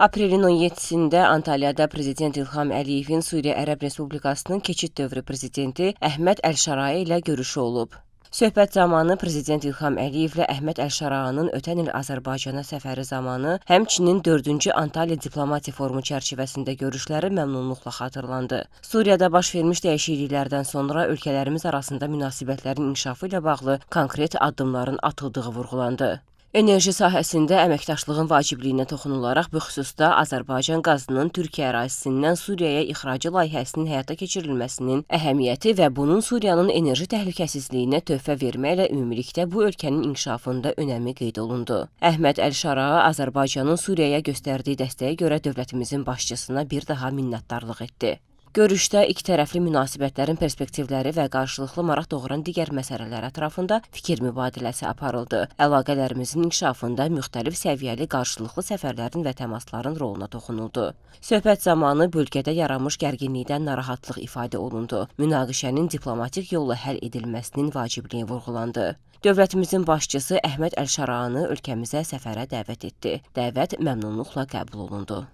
Aprelin 17-sində Antalyada Prezident İlham Əliyevin Suriya Ərəb Respublikasının keçid dövrü prezidenti Əhməd Əl-Şaraa ilə görüşü olub. Söhbət zamanı Prezident İlham Əliyevlə Əhməd Əl-Şaraanın ötən il Azərbaycana səfəri zamanı, həmçinin 4-cü Antalya Diplomatiya Forumu çərçivəsində görüşləri məmnunluqla xatırlandı. Suriyada baş vermiş dəyişikliklərdən sonra ölkələrimiz arasında münasibətlərin inkişafı ilə bağlı konkret addımların atıldığı vurğulandı. Enerji sahəsində əməkdaşlığın vacibliyinə toxunularaq bu xüsusda Azərbaycan qazının Türkiyə ərazisindən Suriyaya ixracı layihəsinin həyata keçirilməsinin əhəmiyyəti və bunun Suriyanın enerji təhlükəsizliyinə töhfə verməklə ümumilikdə bu ölkənin inkişafında önəmi qeyd olundu. Əhməd Əl-Şaraa Azərbaycanın Suriyaya göstərdiyi dəstəyə görə dövlətimizin başçısına bir daha minnətdarlıq etdi. Görüşdə ikitərəfli münasibətlərin perspektivləri və qarşılıqlı maraq doğuran digər məsələlər ətrafında fikir mübadiləsi aparıldı. Əlaqələrimizin inkişafında müxtəlif səviyyəli qarşılıqlı səfərlərin və təmasların roluna toxunuldu. Söhbət zamanı bölgədə yaranmış gərginlikdən narahatlıq ifadə olundu. Münaqişənin diplomatik yolla həll edilməsinin vacibliyi vurğulandı. Dövlətimizin başçısı Əhməd Əl-Şaraanı ölkəmizə səfərə dəvət etdi. Dəvət məmnunluqla qəbul olundu.